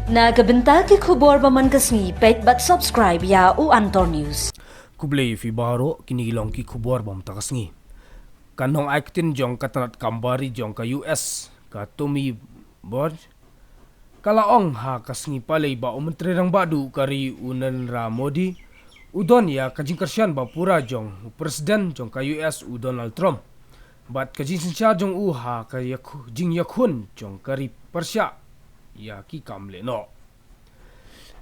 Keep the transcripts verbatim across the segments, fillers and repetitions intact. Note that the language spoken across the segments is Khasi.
Na ka bynta ki khubor ba man ka sngi, peit bad subscribe ïa u Antor News. Khublei phi baroh, kine ki long ki khubor ba man ka sngi. Ka nongai ktien jong ka tnat kam bari jong ka U S, ka Tomi Borg, ka la ong ha ka sngi palei ba u Myntri Rangbah Duh ka ri u Narendra Modi u don ïa ka jingkyrshan ba pura jong u President jong ka U S u Donald Trump bad ka jingsynshar jong u ha ka ïakhu-, jingïakhun jong ka ri pyrshah ïa ki kam lehnoh.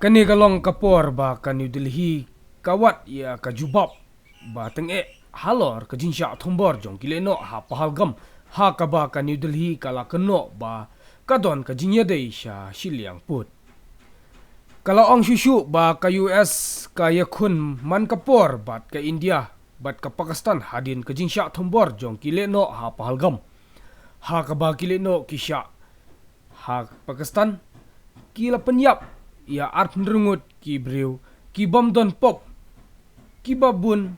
Kane ka long ka por ba ka New Delhi ka wad ïa ka jubab ba tyngeh halor ka jingshah thombor jong ki lehnoh ha Pahalgam, ha kaba ka New Delhi ka la kynnoh ba ka don ka jingïadei sha shiliang pud. Ka la ong shuh shuh ba ka U S ka ïakhun man ka por bad ka India bad ka Pakistan hadien ka jingshah thombor jong ki lehnoh ha Pahalgam, ha kaba ki lehnoh ki shah ha Pakistan ki la pynïap ïa arphew ngut ki briew ki bym don pop, ki ba bun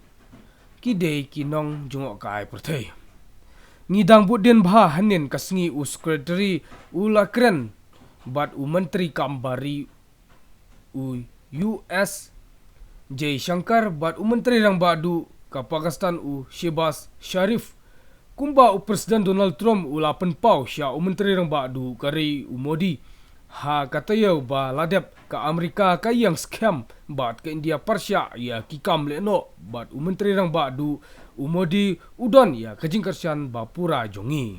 ki dei ki nongjngohkai pyrthei. Ngi dang bud dien bha hynnin ka sngi u Secretary u la kren bad u Myntri kam bari u S Jaishankar bad u Myntri Rangbah Duh ka Pakistan u Shehbaz Sharif, kumba u President Donald Trump u la pynpaw sha u Myntri Rangbah Duh ka ri u Modi ha ka taïew ba la dep, ka Amerika ka ïeng skhem bad ka India pyrshah ïa ki kam lehnoh, bad u Myntri Rangbah Duh u Modi u don ïa ka jingkyrshan ba pura jong ngi.